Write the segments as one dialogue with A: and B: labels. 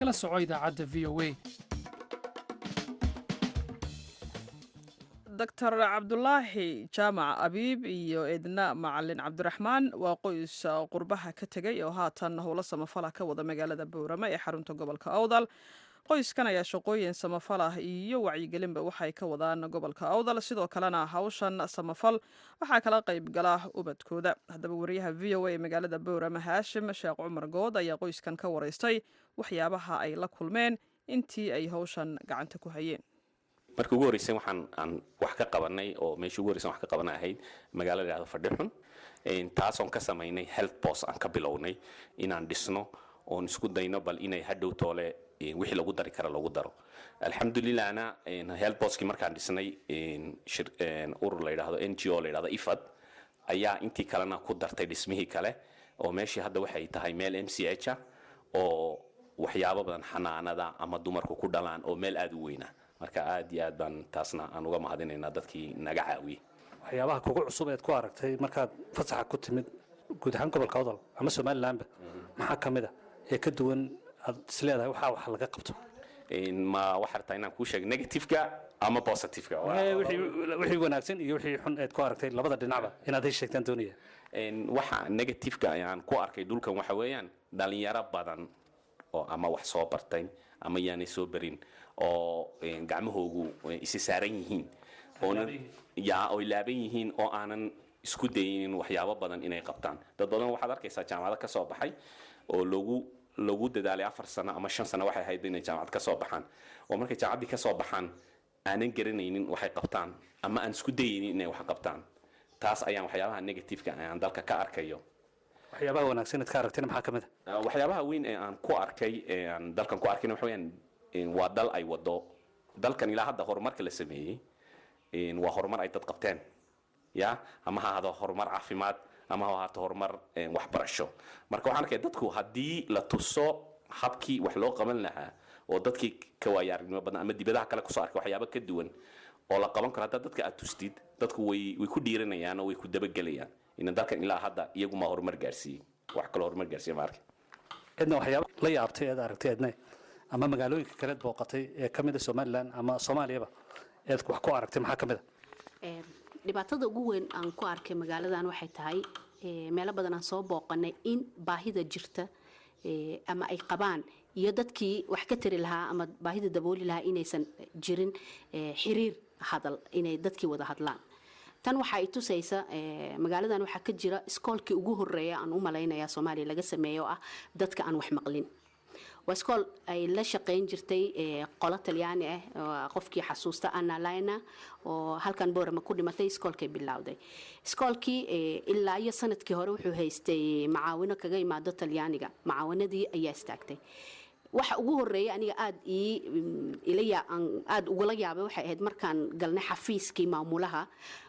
A: Kala soco idaacadda VOA.
B: Doctor Cabdulaahi Jaamac Abiib iyo Edna Macalin Cabdiraxmaan waa qoys qurbaha ka tegay oo haatan howlo samafala ka wada magaalada Boorama ee xarunta gobolka Awdal. Qoyskan ayaa shaqooyin samafal ah iyo wacyigelinba waxay ka wadaan gobolka Awdal. Sidoo kalena hawshan samafal waxaa kala qayb gala ubadkooda. Haddaba, wariyaha VOA ee magaalada Boorama, Haashim Sheekh Cumar Good, ayaa qoyskan ka waraystay waxyaabaha ay la kulmeen intii ay hawshan gacanta ku hayeen.
C: Markii ugu horreysay waxaan aan wax ka qabanay oo meeshii ugu horreysay wax ka qabanay ahayd magaalo la yidhahdo Fadhixun, taasoon ka samaynay health post aan ka bilownay inaan dhisno oon isku dayno bal inay hadhow toole wixii lagu dari kara lagu daro. Alxamdulillahna, health postkii markaan dhisnay, urur la yidhahdo NGO la yidhahdo IFAD ayaa intii kalena ku dartay dhismihii kale, oo meeshii hadda waxay tahay meel MCH ah oo waxyaabo badan, xanaanada ama dumarku ku dhalaan, oo meel aada u weyna. Marka aad iyo aad baan taasna aan uga mahadinaynaa dadkii naga caawiyey.
D: Waxyaabaha kugu cusub eed ku aragtay markaad fasaxa ku timid guud ahaan gobolka Awdal ama Somalilandba maxaa ka mid a ee ka duwan aad isleedahay waxaa wax laga qabto?
C: Ma waxaa rabtaa inaan kuu sheego negativeka ama positiveka?
D: Wixii wanaagsan iyo wixii xun eed ku aragtay, labada dhinacba inaad ii sheegtaan doonaya.
C: Waxa negativeka aan ku arkay dhulkan waxa weeyaan dhalinyaro badan oo ama wax soo bartay ama yaanay soo barin oo gacmahoogu isi saaran yihiin oona yaa oy laaban yihiin oo aanan isku dayinin waxyaabo badan inay qabtaan. Dad badan waxaad arkaysaa jaamacado ka soo baxay oo lagu dadaalay 4 sano ama 5 sano waxay ahayd inay jaamacad ka soo baxaan, oo markay jaamacaddii ka soo baxaan aanan garanaynin waxay qabtaan ama aan isku dayaynin inay wax qabtaan. Taas ayaan waxyaabaha negativeka aan dalka ka arkayo.
D: Waxyaabaha wanaagsan eed ka aragtayna maxaa ka mid
C: a? Waxyaabaha weyn ee aan ku arkay ee aan dalkan ku arkayna waxa weeyaan waa dal ay wado dalkan ilaa hadda horumarka la sameeyey waa horumar ay dad qabteen ya, ama ha ahaado horumar caafimaad ama ha ahaato horumar waxbarasho. Marka waxaan arkaya dadku haddii la tuso habkii wax loo qaban lahaa oo dadkii ka waaya aragnimo badan ama dibadaha kale kusoo arkay waxyaabo ka duwan oo la qaban karo, haddaad dadka aad tustid, dadku way ku dhiiranayaan oo way ku dabagelayaan. Ina dalkan ilaa hadda iyaguma horumar gaarsiiyey, wax kaloo horumar gaarsiiye ma arkin.
D: Cidna waxyaaba la yaabtay eed aragtay, Edna, ama magaalooyinka kaleed booqatay ee ka mid a Somaliland ama Soomaaliyaba eed wax ku aragtay maxaa ka mid
E: a? Dhibaatada ugu weyn aan ku arkay magaaladan waxay tahay meelo badan aan soo booqanay in baahida jirta ama ay qabaan iyo dadkii wax ka tari lahaa ama baahida dabooli lahaa inaysan jirin xiriir hadal inay dadkii wada hadlaan. Tan waxa ay tusaysa, magaaladan waxaa ka jira iskoolkii ugu horeeya aan u malaynaya Soomaaliya laga sameeyo oo ah dadka aan wax maqlin. Waa iskool ay la shaqayn jirtay qolo Talyaani ah, qofkii xasuusta Anna Lina oo halkan Boorama ku dhimatay. Iskoolkay bilowday iskoolkii ilaa iyo sanadkii hore wuxuu haystay macaawino kaga imaado Talyaaniga. Macaawanadii ayaa istaagtay. Waxa ugu horeeya aniga aad ii ila aada ugula yaabay waxay ahayd markaan galnay xafiiskii maamulaha,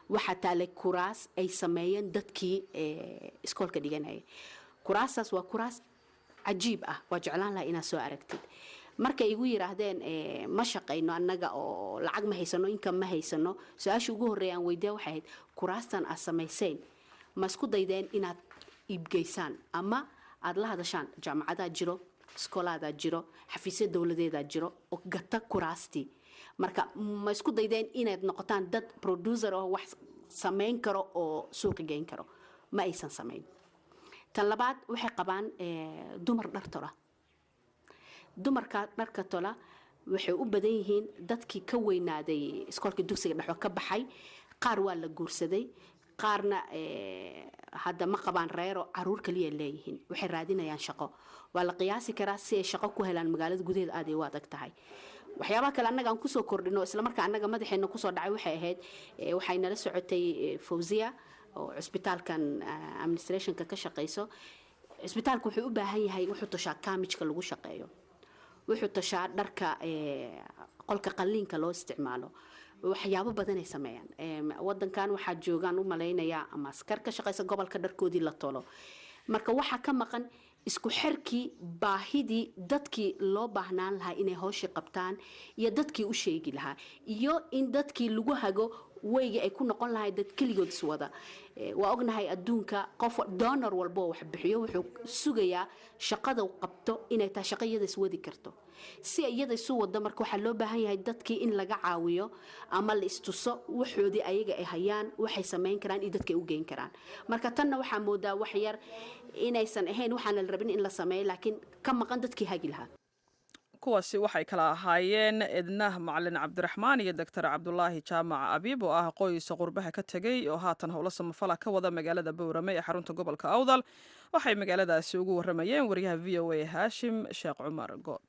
E: waxaa taalay kuraas ay sameeyeen dadkii iskoolka dhiganayay. Kuraastaas waa kuraas cajiib ah, waa jeclaan lahaa inaad soo aragtid. Markay igu yiraahdeen ma shaqayno annaga oo lacag ma haysano, income ma haysano, su-aasha ugu horreeya aan weydiiya waxay ahayd: kuraastan aad samayseen ma isku daydeen inaad iibgeysaan ama aad la hadashaan jaamacadaa jiro, iskoolaadaa jiro, xafiisya dowladeedaa jiro oo gata kuraastii? Marka ma isku daydeen inaad noqotaan dad producer oo wax samayn karo oo suuqa geyn karo? Ma aysan samayn. Tan labaad, waxay qabaan dumar dhar tola. Dumarka dharka tola waxay u badan yihiin dadkii ka weynaaday iskoolkii dugsiga dhexo ka baxay. Qaar waa la guursaday, qaarna hadda ma qabaan reero, caruur kaliya leeyihiin. Waxay raadinayaan shaqo. Waa la qiyaasi karaa si ay shaqo ku helaan magaalada gudaheeda aad ay u adag tahay. Waxyaabaha kale annaga aan kusoo kordhino, islamarkaa annaga madaxeena kusoo dhacay, waxay ahayd waxay nala socotay Fawziya oo cusbitaalkan administrationka ka shaqeyso. Cusbitaalka wuxuu u baahan yahay, wuxuu toshaa kaamijka lagu shaqeeyo, wuxuu toshaa dharka qolka qalliinka loo isticmaalo, waxyaabo badanay sameeyaan. Wadankan waxaa joogaan u malaynayaa ama askar ka shaqeysa gobolka dharkoodii la tolo. Marka waxaa ka maqan isku xirkii baahidii dadkii loo baahnaan lahaa inay hawshii qabtaan iyo dadkii u sheegi lahaa iyo in dadkii lagu hago. Weygii ay ku noqon lahayd dad keligood iswada. Waa ognahay adduunka qof donor walbo oo wax bixiyo wuxuu sugayaa shaqada uu qabto inay tahay shaqo iyada iswadi karto. Si iyada isu wado, marka waxaa loo baahan yahay dadkii in laga caawiyo ama la istuso waxoodii ayaga ay hayaan, waxay samayn karaan iyo dadka ay u geyn karaan. Marka tanna waxaa moodaa wax yar inaysan ahayn, waxaana la rabin in la sameeyo, laakiin ka maqan dadkii hagi lahaa.
B: Kuwaasi waxay kala ahaayeen Ednah Macalin Cabdiraxmaan iyo Doctor Cabdulaahi Jaamac Abiib, oo ah qoys qurbaha ka tegey oo haatan howlo samafala ka wada magaalada Bowrame ee xarunta gobolka Awdal. Waxay magaaladaasi ugu waramayeen wariyaha VOA Haashim Sheekh Cumar Good.